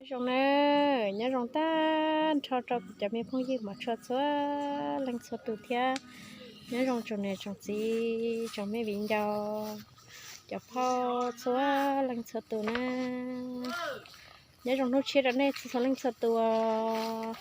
Zoo na, nyob zoo tag nrho rau kuv cov me phooj ywg mov tshua txhua leej txhua tus thiab nyob zoo tsoom niam tsoom txiv tsoom me viv ncaus cov phauj txhua leej txhua tus na. Nyob zoo hnub tshiab rau nej txhua leej txhua tus.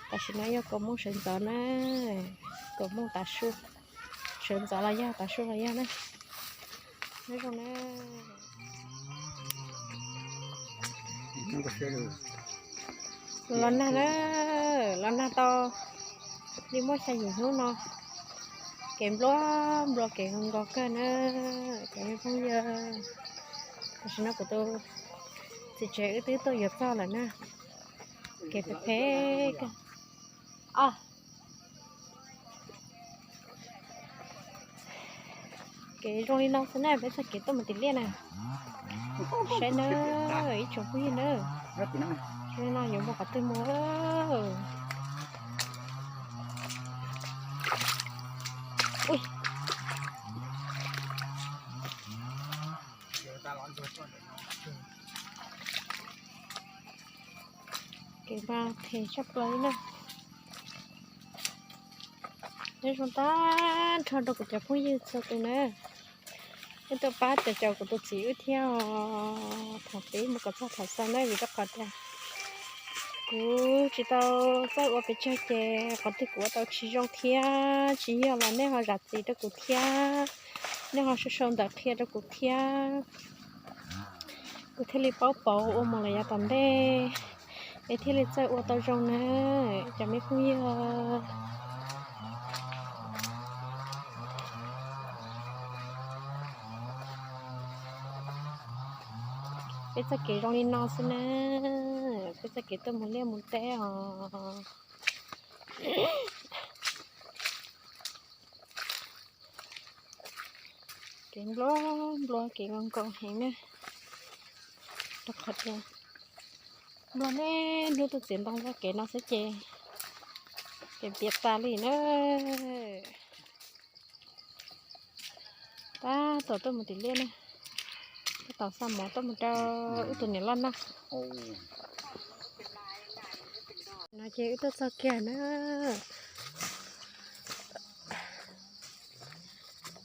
Tam sim no yog kaum moos sawv ntxov na, kaum moos tav su, sawv ntxov los yog tav su los yog na. Nyob zoo na. Los nag na, los nag tau li muaj xya yim hnub no, kev nplua nplua kev nkaus kawg na, cov me phooj ywg. Tam sim no kuv tus txiv tsev wb twb tuaj yuav txog lawm na, kev phem phem kawg. Kev zoo li no xwb na, peb txoj kev tuaj mus tim liaj na. Saib na, ib tsoom phooj ywg na, zoo li no yuav mus qhov twg mus? Kev mas phem tshaj plaws li na. Nyob zoo tag nrho rau kuv cov phooj ywg txhua tus na. Wb tuaj pab cov caum kuv tus txiv wb thiab os. Thaum pib mus kom txog thaum xaus na, vim rau qhov tias kuv tsis tau txawj ua pes tsawg ces qhov twg kuv ua tau tsis zoo thiab tsis yog los nej ho zam txim rau kuv thiab, nej ho sau sau ntawv qhia rau kuv thiab, kuv thiaj li paub pauv ua mus lawm yav tom ntej, es thiaj li txawj ua tau zoo na, cov me phooj ywg. Peb txoj kev zoo li no xwb na, peb txoj kev tuaj mus liaj mus teb os. Kev nplua nplua kev nkaus nkaus heev na, rau qhov tias nplua niaj hnub tuaj txiav ntoo txoj kev no xwb ces kev piam tas li na. Tab tom tuaj mus tim liaj na, tab tom xa mov tuaj mus rau wb tus niam loj noj. No ces wb tuaj txog kiag na,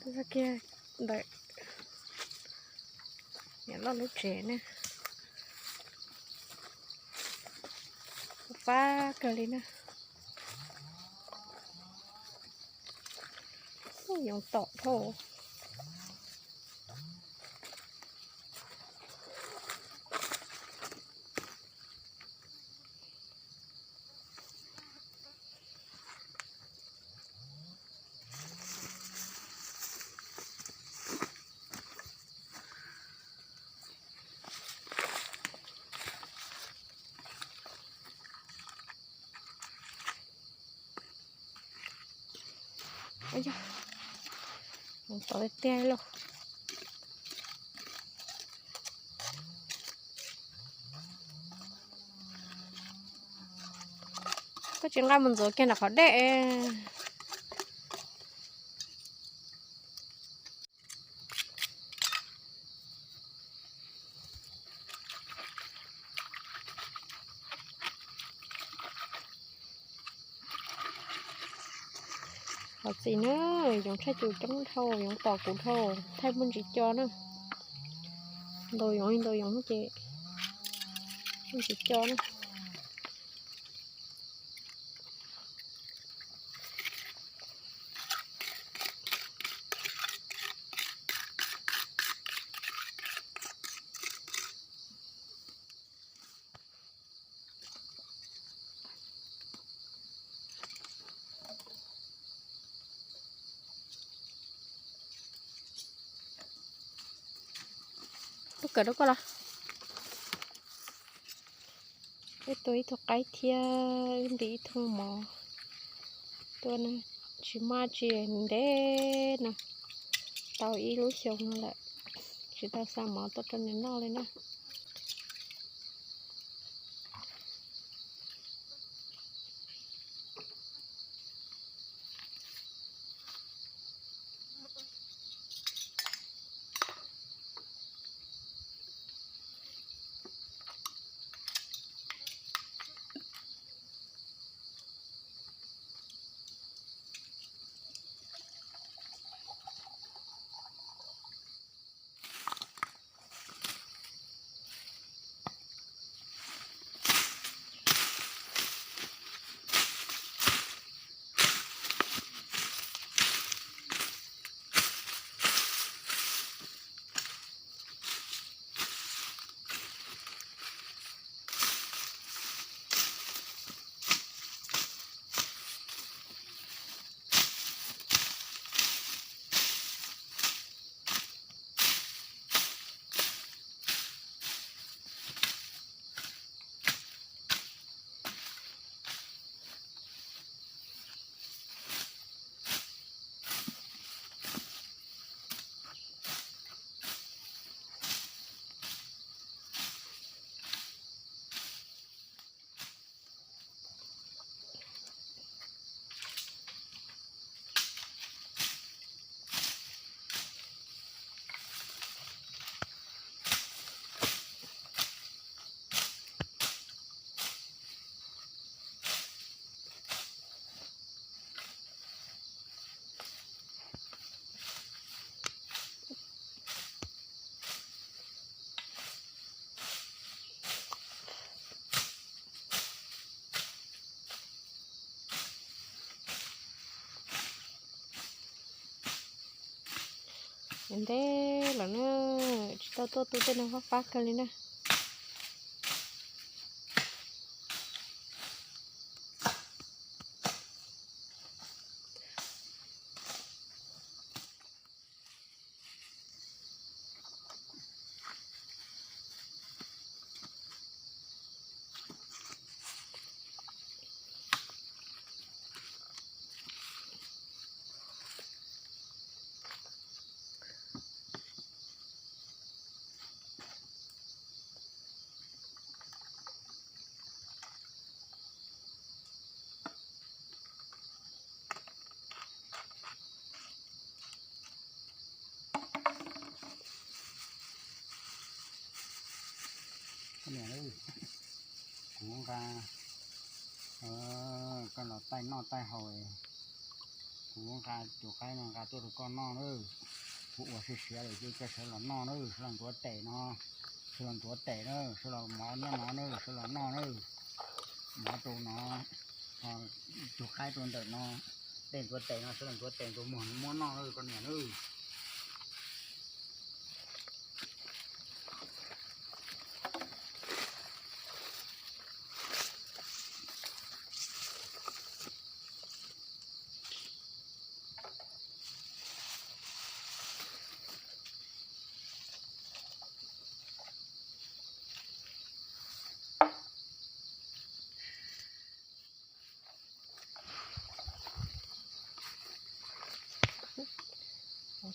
tuaj txog kiag ntawm niam loj lub tsev na. Fab kawg li na. Yoov tom dhau. Ua yog, mus tod tiag tiag lauj. Koj tsis nqa mus ntxuav kiag nram qhov dej. Qhov txiv na, yoov tshaj cum coob dhau, yoov tom kuv dhau, thaij muaj ntsis co na. Ntaus yoov li ntaus yoov ces muaj ntsis co na. Koj kawm rau koj los. Wb tua ib tug qaib thiab wb ntim ib thooj mov tuaj na, tsis muaj tsi ntev no, tau ib lub xyoo no lawm, tsis tau xa mov tuaj rau nws noj li na. Ntev lawm na, tsis tau tuaj tu tej no fab fab kawg li na. Koj niam, kuv nqa, koj los taij noj taij haus, kuv nqa cov qaib no nqa tuaj rau koj noj na. Kuv ua siav siav lawm ces koj sawv los noj na, sawv los ntxuav tes no, sawv los ntxuav tes na, sawv los mov nyob no na, sawv los noj na. Mov rau no, cov qaib rau ntawm no, tej ntxuav tes no, sawv los ntxuav tes ntxuav muag muab noj na koj niam na.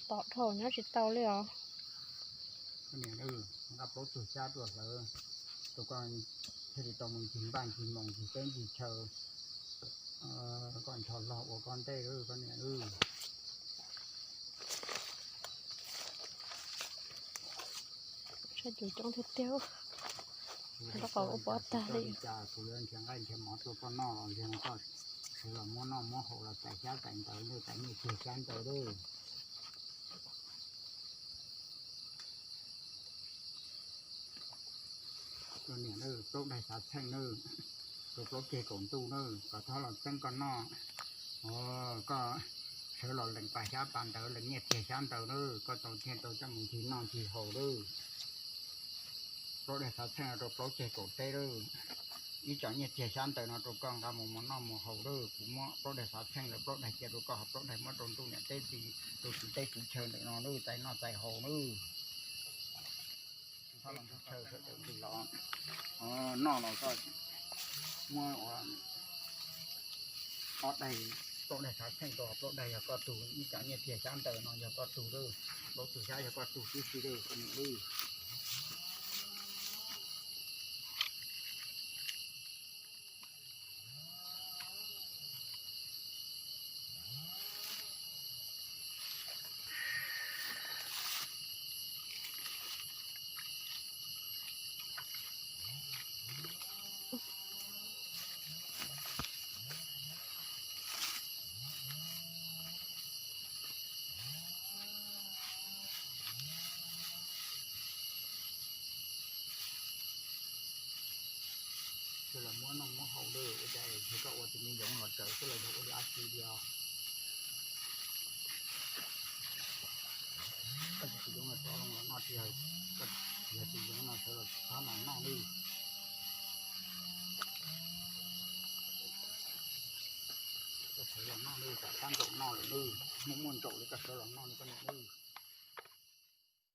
Tom dhau nyob tsis tau li os. Nqa plaub tug xyab tuaj hlawv, rau koj thiaj li tau mus ncig npaj ncig moos ncig teb ncig chaw, koj nchos log ua koj ntej koj niam. Tshaj cuv coob tiag tiag, nrab qaum ua pob tag li. Cas kuv yuav nrhiav nqaij nrhiav mov tuaj koj noj los nrhiav koj sawv los muab noj muab haus los txais xyab txais ntawv, txais nyiaj txiag xyab ntawv lawm. Koj niam, plaub daig xav txheej na, rau plaub ceg kaum ntuj na, kom txhob los txeeb koj noj. Koj sawv los lees pas xyab pas ntawv, lees nyiaj txiag xyab ntawv na, koj tau thiaj tau coj mus ncig noj ncig haus lawm. Plaub daig xav txheej no rau plaub ceg kaum teb lawm. Ib co nyiaj txiag xyab ntawv no rau koj nqa mus mus noj mus haus lawm. Kuv muab plaub daig xav txheej lawm, plaub daig cia rau koj, ho plaub daig muab rau ntuj niam teb txiv, rau kwv teb kwv chaw ntawm no lawm, txais noj txais haus lawm. Txhob los ntug chaw sawv daws ntws los, noj los koj muab ua ob daig, plaub daig xav txheej rau, plaub daig yog koj tug, ib co nyiaj txiag xyab ntawv no yog koj tug lawm, plaub tug xyab yog koj tug tib si lawm koj niam lawm. Sawv los muab noj muab haus lawm, ua cas tsis koj ua tus me yoov los tsaws xwb los yog ua li dab tsi li os? Koj tsis tus yoov los tso los noj tsis yog, koj tsis yog tus yoov no sawv los txhob mas noj li. Koj sawv los noj li, tam tab nkaum noj lawm li, muaj muaj ntsaum li koj sawv los noj li koj niam li.